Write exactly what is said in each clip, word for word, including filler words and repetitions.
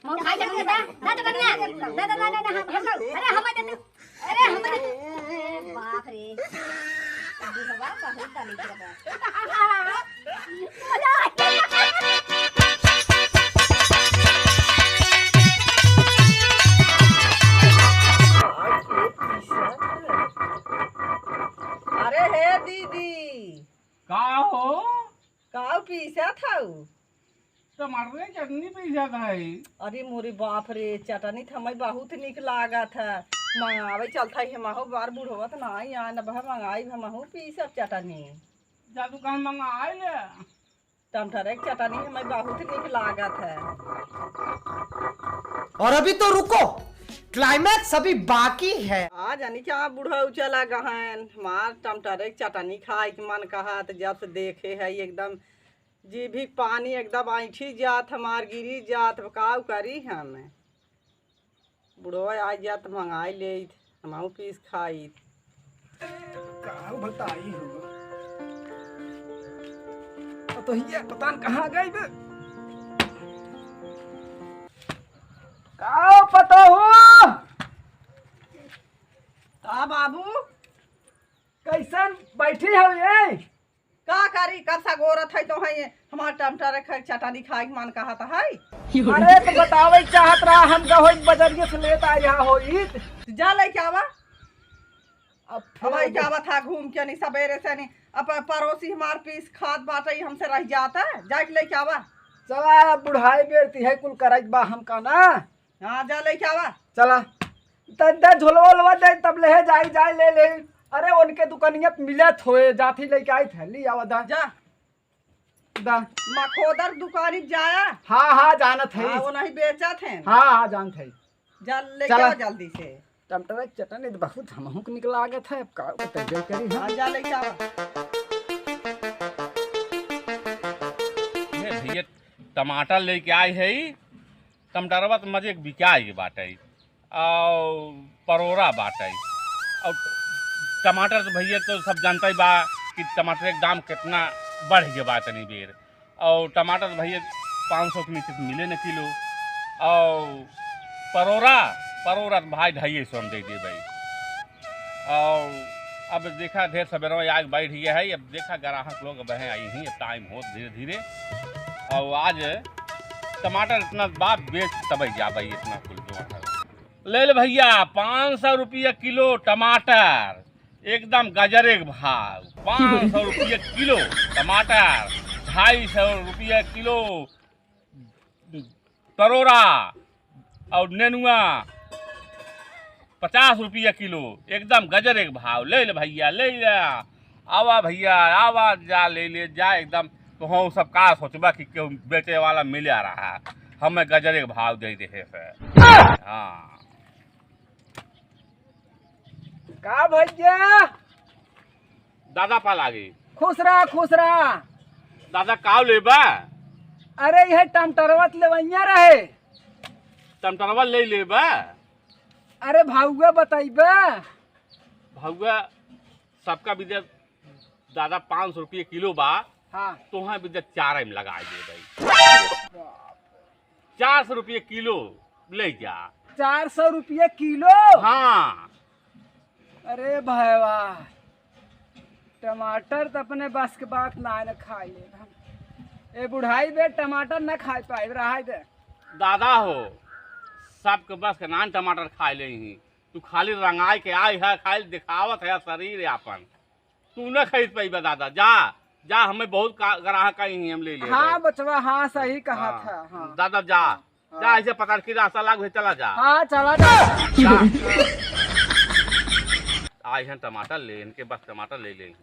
मौका दे दे, दे दे, दे दे, दे दे, हम, हम, अरे, हम दे दे, अरे, हम दे दे। बाप रे। बुढ़वा बहुत दलित रहा। मजा आ गया। अरे हे दीदी। का हो? काउ पीसत हऊ? टमाटर के चटनी पीसत हई। अरे मोरे बाप रे, चटनी त हमें बहुत निक लागत है। मंगावे चलत हई, हमहू बार बुढ़वत नाई आन, अब मंगाई, हमहू पीसब चटनी। जा दुकान मंगाई ले। टमाटर के चटनी हमें बहुत निक लागत है। और अभी तो रुको, climax अभी बाकी है। आ जानी क्या बुढ़ऊ चला गहन, हमार टमाटर के चटनी खाए के मन कहत, जब से देखे है एकदम जीभी पानी एकदम ऐंठी जात, हमार गिरी जात, काउ करी हम। बुढ़वा आ जात, मंगाई लेइत, हमहू पीस खाइत। काउ बताई हो। पतोहिया पता न कहाँ गई बे। काउ पतोहू? का बाबू? कैसन बैठी हो ये? का करी, कब से गोरत है तो है, हमार टमाटर के चटनी खाए के मन कहत है। अरे तो बतावे चाहत रहा, हम का होई बजरिया से लेत आया होई। जा लेके आवा। अब अब आई जावा था घूम के नहीं सबेरे से नहीं, अब पड़ोसी हमार पीस खात बाटे, हमसे रह जाता, जाके लेके आवा। चला बुढ़ाई बेरती है, कुल करत बा हमका ना। हाँ, जा लेके आवा। चला। तद्दा झोलवा ओलवा दे, तब ले जाई, जाई ले ले। अरे, उनके दुकानिया पे मिलत होए, जाथी लेके आई थैली, आवा दा। जा। दा। मखोदर दुकानी जाया। हाँ, हाँ, जानत है। हाँ, वो नहीं बेचत हैं। हाँ, हाँ, जानत है। जा लेके चला। आवा जल्दी से। टमाटर के चटनी तो बहुत हमहू के निक लागत है, अब का बताइए करी हम। हाँ, जा लेके आवा। ये भैया टमाटर लेके आए है, टमाटरवा तो मजे के बिकाई के बाटे, और परोरा बाटे, और टमाटर तो भैया तो सब जानता ही बा कि टमाटर के दाम कितना बढ़ गया बा तनी बेर, और टमाटर भैया पाँच सौ के नीचे तो मिले न किलो, और परोरा, परोरा तो भाई ढाई सौ में दे दे भाई। और अब देखा ढेर सबेरवा आग बैठ गया है, अब देखा ग्राहक लोग अब हैं आई ही, अब टाइम होत धीरे धीरे। और आज टमाटर इतना बा बेच तब जा भाई इतना कुल टमाटर। ले ले भैया, पाँच सौ रुपया किलो टमाटर, एकदम गजरे के भाव, पाँच सौ रुपया किलो टमाटर, ढाई सौ रुपया किलो परोरा और नेनुआ पचास रुपया किलो, एकदम गजरे के भाव। ले ले भैया, ले ले। आवा भैया, आवा, जा ले ले, जा एकदम। तो हम सब का सोचबा कि केहू बेचे वाला मिले आ रहा है, हमें गजरे के भाव दे दे से। हाँ। का भैया? दादा पा लागी। खुश रहा, खुश रहा। दादा काव लेबा? अरे यह टमटरवा त लेवैया रहे। टमटरवा ले लेबा? अरे भाउआ बतैबा? भाउआ सबका बिदे दादा पाँच सौ रुपये किलो बा। हाँ। तोहें बिदे चार में लगा दे भाई। चार सौ रुपये किलो ले जा। चार सौ रुपये किलो? हाँ। अरे भाईवा, टमाटर त अपने बस के बात ना न खाई ले हम। ए बुढ़ाई बे टमाटर न खाई पाई, रहाई दे। दादा हो, सबके बस के नान टमाटर खाई ले ही। तू खाली रंगाई के आई है, खाली दिखावत है शरीर आपन। तू न खरीद पाइबा दादा, जा, जा, हमें बहुत का-, ग्राहक आई ही, हम ले ले हाँ रहे। बचवा, हाँ सही कहा हाँ। था, हाँ। दादा जा, हाँ। जा, ऐसे पकड़ के रास्ता लाग है, चला जा। हाँ, चला जा। जा। आई हैं टमाटर ले, इनके बस टमाटर ले ले ही।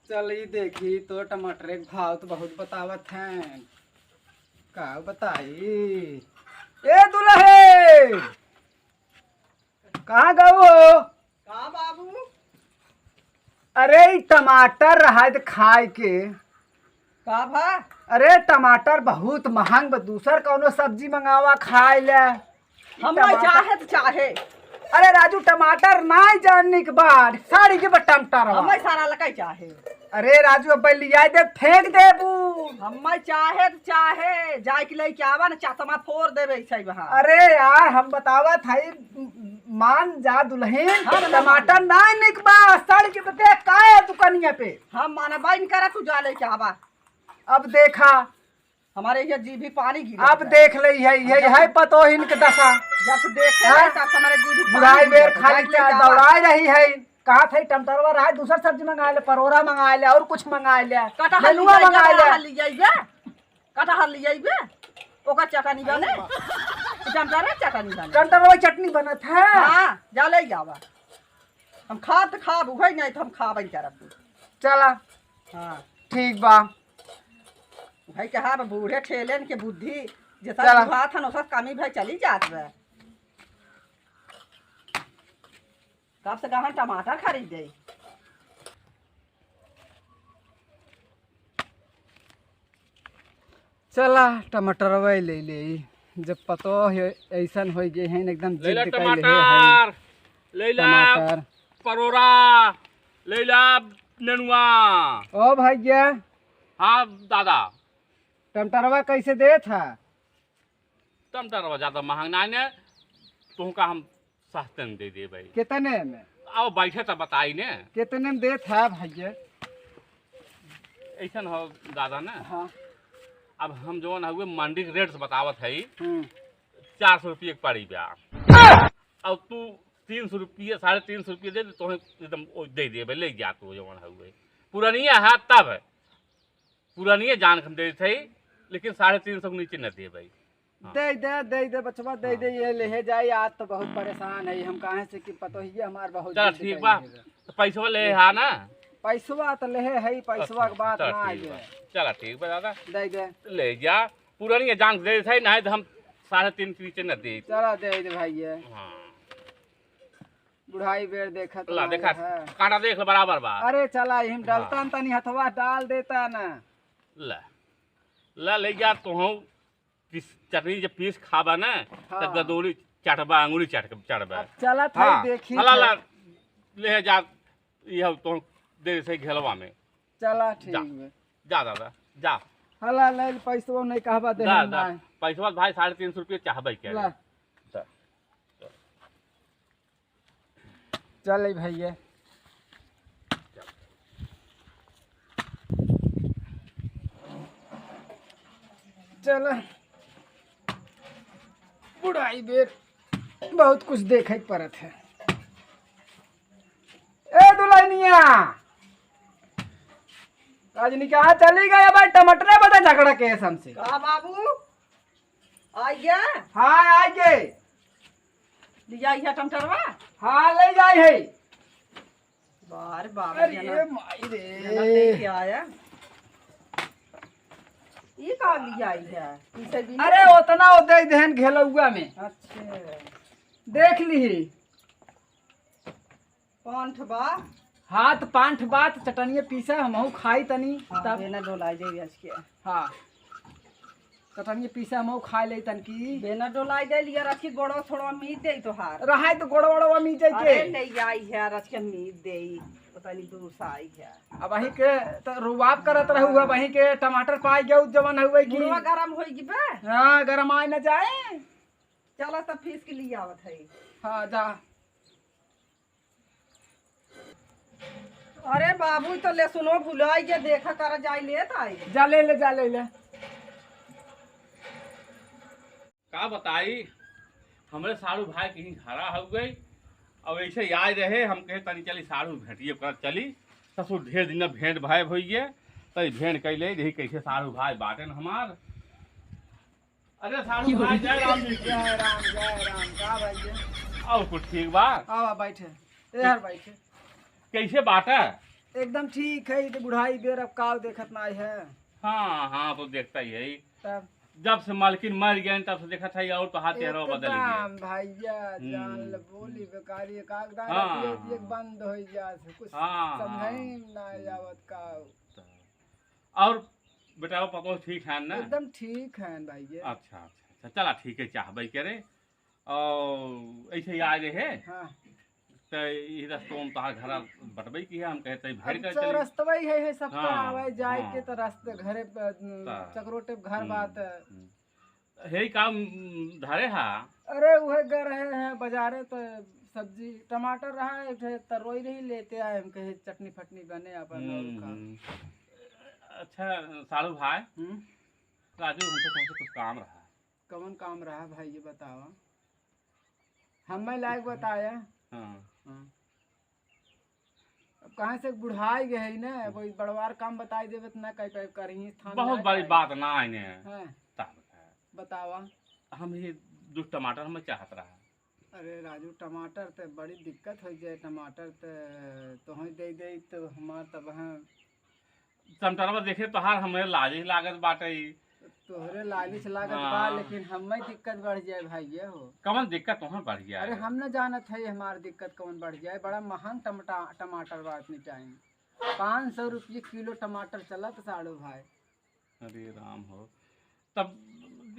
चल ई देखी तो टमाटर के भाव तो बहुत बतावत हैं, का बताई। ए दुल्हे, कहाँ गऊ हो? का बाबू? अरे ई टमाटर रहा है तो खाए के। का भा? अरे टमाटर बहुत महंग बा, दूसर कौनो सब्जी मंगावा खाए ले। हम नहीं टमाटर चाहे तो चाहे। अरे राजू, टमाटर नाई जानने के बाद साड़ी के बा टमाटर बा। हमें सारा लकाई चाहे। अरे राजू, अब लियाई दे, फेंक देबू। हम्मे चाहे त चाहे, जाए के लेके आवा ना, चश्मा फोड़ देबे ऐसे ही वहाँ। अरे यार, हम बतावत हई, मान जा दुल्हन, हाँ, ना टमाटर मानी। ना निक बा, सड़ के तो देख का है दुकानिया पे। हम मानबा ही नहीं करा, तू जा लेके आवा। अब देखा, हमारे यहाँ जी भी पानी गिरे अब है। देख ले, यही, यही जब है पतोहिन के दशा। जब तू देखे हाँ? ना, तब हमारे जी भी पानी बुढ़ाई गिरे बेर है। खाली देख ले चार जावा। दौड़ाए रही है। कहा थे टमाटरवा रहा, दूसर सब्जी मंगा ले, परोरा मंगा ले, और कुछ मंगा ले, कटहल नेनुआ लियाइबे, मंगा ले। कटहल लियाइबे, कटहल लियाइबे, ओकर चटनी बने। टमाटर चटनी बने। टमाटर वाली चटनी बनत है। हाँ, जा ले जावा। हम खाब त खाब, उहे नहीं त हम खाबे नहीं करब। चला। हाँ। ठीक बा। भाई कहा बा, बूढ़े ठेलेन के बुद्धि, जैसा चला। बुढ़ात हन, ओसा कमी भाई चली जात बा। कब से गहन टमाटर खरीद दे। चला, टमाटरवा ले ले। जब पतो है ऐसन हो गए हैं, एकदम ले ला जिद कर ले है। टमाटर, ले ला टमाटर। परोरा, ले ला नेनुआ। ओ भैया। हाँ दादा। टमाटरवा कैसे देत है? टमाटरवा ज्यादा महंग ना ने, तुमका हम सस्ते में दे देबे। कितने में? आओ बैठे तो बताई ने। कितने में देत है भैया? ऐसन हो दादा ना। हाँ। अब हम जौन हुए मंडी के रेट से बतावत है, हम्म। चार सौ रुपये के पड़ी बा। अब तू तीन सौ रुपये, साढ़े तीन सौ रुपये दे दे, तोहे एकदम ओ दे देबे, ले जा तू जौन हुए। पुरानिया है तब, पुरानिया जान के हम दे देत हई, लेकिन साढ़े तीन सौ के नीचे न देबे। हाँ। दे दे, दे दे बचवा, दे हाँ। दे, ये लेहे जाई। आज तो बहुत परेशान है हम, काहे से कि पतोहिया हमार बहुत चला जिद ठीक कइले बा, है। तो पैसवा ले हा ना? पैसवा तो लेहे है, पैसवा के अच्छा, बात चला ना ठीक आइए। बा। चला ठीक बा दादा। दे दे। ले जा, पुरानी जान दे दे, नहीं तो हम साढ़े तीन के नीचे न दे। चला दे दे भाई ये। हाँ। बुढ़ाई बेर देखत ला, ना देखा, है। कांटा देख ले, बराबर बा। अरे चला, इहिम हाँ। डालता न तनी हथवा डाल देता ना। ला, ला, ले जा, तोहू पीस, चटनी जब पीस खाबा ना, हाँ। तो गदोरी चटबा, अंगुरी चट, चटबा। अब चला था, हाँ। देखी ला, थे। ला, ले जा, यह तो दे से घेलवा में। चला, ठीक जा। बे। जा दादा, जा। हला ले पैसवा नहीं कहबा दे जा, हम जा। नहीं। पैसवा भाई साढ़े तीन सौ रुपये चाहबे के ला। रे। जा। चल भैया। चल। बुढ़ाई बेर बहुत कुछ देखे के पड़त है। ए दुल्हनिया, आज निकाह चली गए भाई, टमाटरे बता झगड़ा के हमसे। का बाबू? आ गया? हाँ, आ गए। ले आई है टमाटरवा? हाँ, ले जाई है। बार बार अरे जना, माई रे। जना लेके आया। ई का ले आई है? इसे भी अरे, नहीं? उतना वो दे देहन घेलौआ में। अच्छा। देख ली। पांठ बा। हाँ, त पांठ बा, त चटनिया पीसा, हमहू खाई तनी, हाँ, तब। बेना डोलाई जाई आज के। हाँ। चटनिया पीसा, हमहू खाई ले तनकी। बेना डोलाई जाई, लिया रखी, गोड़वा थोड़ा मीज जाई तोहार। रहाई त गोड़वा, गोड़वा मीज जाई के। अरे, ले आई है, आज के मीज देई, पता नहीं दूर से आई है। अब वहीं के त रुआब करत रहू, अब वहीं के टमाटर पाई गए, जवन हुए की। मुड़वा गरम होई बे। हाँ, गरम आए न जाए। चला तब फीस के लिए आवत है। हाँ, जा। अरे बाबू, तो लहसुनो भुलाई के देखा कर जाई लेत आई। जा ले ले, जा ले ले। का बताई, हमरे साढ़ू भाई कहीं घरा हो गई, और ऐसे ही आए रहे, हम कहे तनी चली साढ़ू भेंटिए कर चली, ससुर ढेर दिन भेंट भाई भइए, तनी भेंट कैले, यही कैसे साढ़ू भाई बाटेन हमार। अरे साढ़ू भाई, जय राम जी। जय राम, जय राम। का भाई ये? और कुछ ठीक बा? आवा बैठे। ए यार बैठे। कैसे बाटा? एकदम ठीक है, ई तो बुढ़ाई बेर अब काव देखत नाई है। हाँ, हाँ, तो देखता ही है। तब? जब से मालकिन मर गए तब से देखत है और तो हाथ चेहरा बदल गया। एकदम भैया, हम्म। जान ले बोली बेकारी, एक आग दान हाँ। रखिए, एक बंद हो जा, कुछ हाँ, समझाई हाँ। ना आवत काव। और बेटा, वो पतोह ठीक है ना? एकदम ठीक है भैया। अच्छा, अच्छा, अच्छा, चला ठीक है, चाहबे करे। और ऐसे ही आ रहे हैं। हाँ। ई रस्तवा में तोहार घर बटबई की है, हम कहे तई अब भर कर तो चली। रस्तवा ही है, है सबका हाँ, आवे जाए हाँ। के तो रस्ते घरे प-, ता। चकरोटे घर हम्म, बात। हम्म। हे का, उम, धरे हा? अरे उहे गए रहे हैं बाजारे तो सब्जी टमाटर रहा, एक ठे तरोई रही, लेते आए, हम कहे चटनी फटनी बने अपन और हम्म, का। हम्म। अच्छा साढ़ू भाई, हम्म? राजू हमसे तुमसे कुछ काम रहा। कवन काम रहा भाई, ये बतावा। हमें लायक बताया। हाँ। हाँ। अब कहाँ से बुढ़ाई गए है ना, वही बड़वार काम बताई देवे तो ना कह पाए करही, थान बहुत जाए बड़ी पाए। बात ना आइने। हाँ। तब है। बतावा। हम ये दो टमाटर हमें चाहत रहा। अरे राजू, टमाटर ते बड़ी दिक्कत हो जाए, टमाटर ते तोहई दे दे तो हमार तब हैं। टमाटरवा देखे तोहार हमें लाज ही लागत बाटे। तोहरे लालिच लागत बा, हाँ। लेकिन हमें दिक्कत बढ़ जाए भाई, ये हो। कवन दिक्कत तोहर बढ़ जाए? अरे हम न जानत है हमार दिक्कत कवन बढ़ जाए, बड़ा महंग टमाटा-, टमाटर बा इतनी टाइम। पाँच सौ रुपये किलो टमाटर चलत साढ़ू भाई। अरे राम हो, तब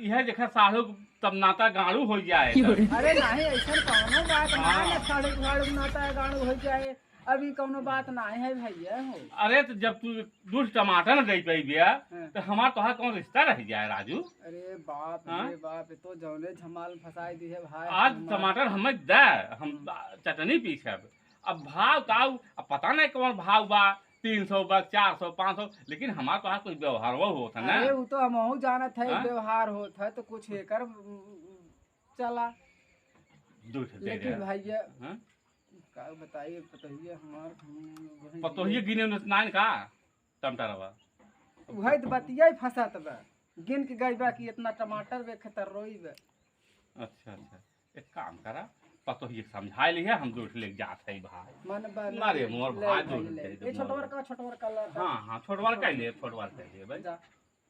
यह देखा साढ़ू, तब नाता गाड़ू हो जाए। अरे नहीं, ऐसा कौनो बात ना हाँ। है, साढ़ू गाड़ू नाता गाड़ू हो जाए, अभी कौनो बात ना है भैया हो। अरे तो जब तू दूध टमाटर न दे पाई भैया, हाँ। तो हमार तोहार कौन रिश्ता रह जाए राजू? अरे बाप हाँ? रे बाप, ये तो जौने झमाल फंसाई दी है भाई आज हमार। टमाटर हमें दे, हम हम्म। चटनी पीसब। अब भाव का, अब पता नहीं कौन भाव बा, तीन सौ बा, चार सौ, पाँच सौ, लेकिन हमार तोहार कुछ व्यवहार वो होत है ना। अरे, वो तो हमहू जानत है, हाँ? व्यवहार होत है, तो कुछ एकर, उम, चला। दो ठे दे लेकिन दे। भैया, हाँ? का बताइए, पतोहिए हमार, हम वही पतोहिए गिने उन्हें नाइन का? टमाटर बा। उहे तो बतिया ही फंसत बा। गिन के गई बा कि इतना टमाटर बे, खतर रोई बा। अच्छा, अच्छा। एक काम करा, पतोहिए के समझाए लिहे, हम दूध लेके जात है भाई। मन बा ना रे ले, मोर ले भाई, भाई, दूध ले। दे दे ए, मोर। छोटवर का, छोटवर का ला। हाँ, हाँ, छोटवर का ले, छोटवर का ले भाई। जा।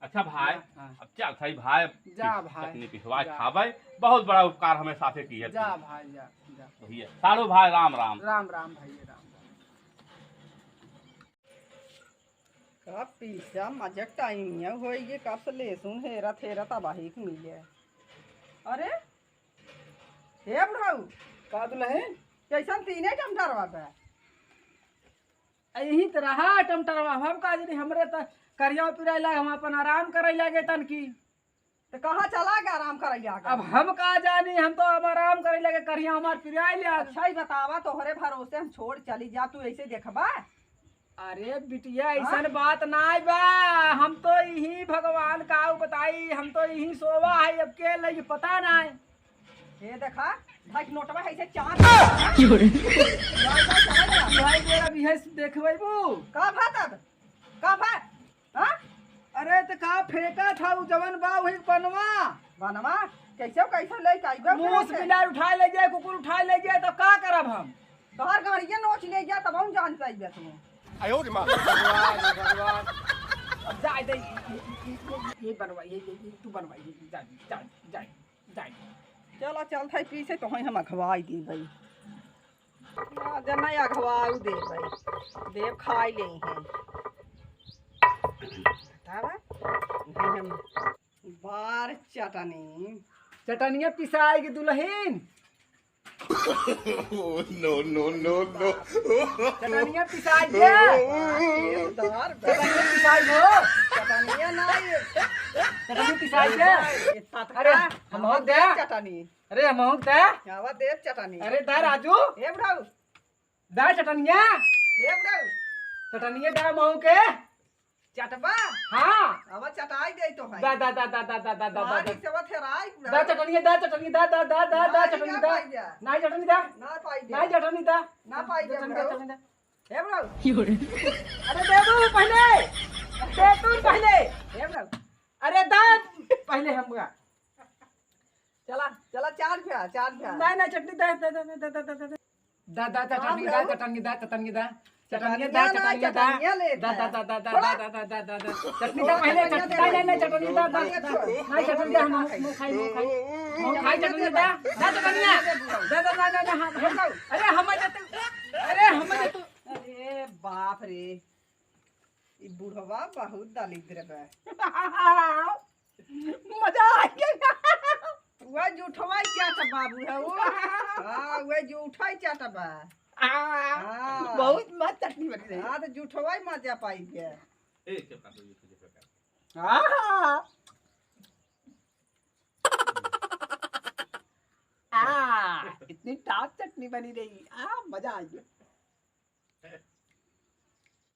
अच्छा भाई, हाँ, हाँ। अब चल सही भाई, जा भाई। चटनी पिसवा जा। खावे, बहुत बड़ा उपकार हमें साथे किहे जा तू। भाई, जा, जा। भैया, साढ़ू भाई, राम राम। राम राम भैया, राम राम। का पीसा मजा टाइम ये होई गे, कब से लेसुन हेरत हेरत अब आही के मिले। अरे, हे बुढ़ऊ। का दुलहिन? कैसन तीने टमटरवा बा? आ, यहीं त रहा टमटरवा, हम का जानी, हमरे त करिया पिराई लाग, हम अपन आराम करई लागे तनकी। त कहाँ चला गया आराम करई लागे? अब हम का जानी, हम तो अब आराम करई लागे, करिया हमार पिराई लाग। अच्छा ही बतावा, तोहरे भरोसे हम छोड़ चली जा, तू ऐसे देखबा? अरे बिटिया, हाँ? ऐसन बात नाय बा, हम तो यही भगवान का बताई, हम तो यही सोवा है, अब के लई पता नाय। ये देखा, भाई नोटवा है, इसे चार। की हो रे? भाई, भाई, अब यह देखबे बू। का भात अब? का भात? हाँ? अरे, त का फेंका था उ जवन बा, वही बनवा। बनवा? कैसे, कैसे ले के आइबे मूस फेंक के? बिलार उठाए ले जाए, कुकुर उठाए ले जाए, तब का करब हम? तोहर गाड़िया नोच ले गया, तब हम जान पाइबे तू। आयो रे माँ। भगवान, भगवान। अब जाए दे, ये, ये, ये, ये, ये बनवा, ये, ये, ये तू बनवा, ये, ये, जा, जा, जा, जा। चला, चल थाई पीसे, तो हम अखवाई दी भाई। ना, जब नहीं अखवाऊ दे भाई, देव खाई ले हैं। बतावा, नहीं हम बार चटनी। चटनिया पिसाई के दुलहिन। Oh, no, no, no, no। चटनिया पिसाई के। वाह, केसदार बा। चटनिया पिसाई हो। चटनिया ना ये। चटनिया पिसाई के। ये ततका। अरे, हम हो दे। चटनी। अरे, हम हो दे। आवा देव चटनी। अरे, दा राजू। ए बुढ़ऊ। दा चटनिया। ए बुढ़ऊ। चटनिया दा महू के। चटबा? हाँ। अब चटाई दे तो है। दा, दा, दा। मार इसे वो थेराई पूरा। दा चटनिया, दा चटनिया, दा, दा, दा, दा, दा ना, चटनिया, ना दा। पाई जा। नाई चटनी दा। ना पाई जा। नाई चटनी दा। ना पाई जा, चटनी दा, bro। चटनी दा। ए, bro। अरे दे दो पहले। दे तू पहले। ए, bro। अरे दा पहले हमका। चला, चला, चार पे आ, चार पे आ। नाई, नाई, चटनी दा, दा, दा। दा, दा, दा, हाँ, चटनी दा, bro। चटनी दा, चटनी दा। चटनी दा, चटनिया ना, चटनी दा। चटनिया ले दा, दा, दा। दा, दा, दा, दा, दा, दा। चटनी दा, पहले चटनी दा, नहीं, नहीं, चटनी दा, दा, दा, दा। नहीं, चटनी दा, हम मुँह खाई, मुँह खाई। मुँह खाई, चटनी दा। दा, चटनिया। दा, दा, दा, दा, दा, हाँ, हाँ। अरे, हम दे तू। अरे, हम दे तू। अरे, बाप रे। ई बुढ़वा बहुत दलिद्र बा। मजा आ गया। वह जूठवा ही चाट बाबू है वो। हाँ, वह जूठा ही चाट बा। हाँ। बहुत मस्त चटनी बनी रही। हाँ, तो जूठवा ही मजा पाई गया। ए, चुप कर, तू जूठ, जूठ कर। हाँ। आ, इतनी top चटनी बनी रही। आ, मजा आ गया।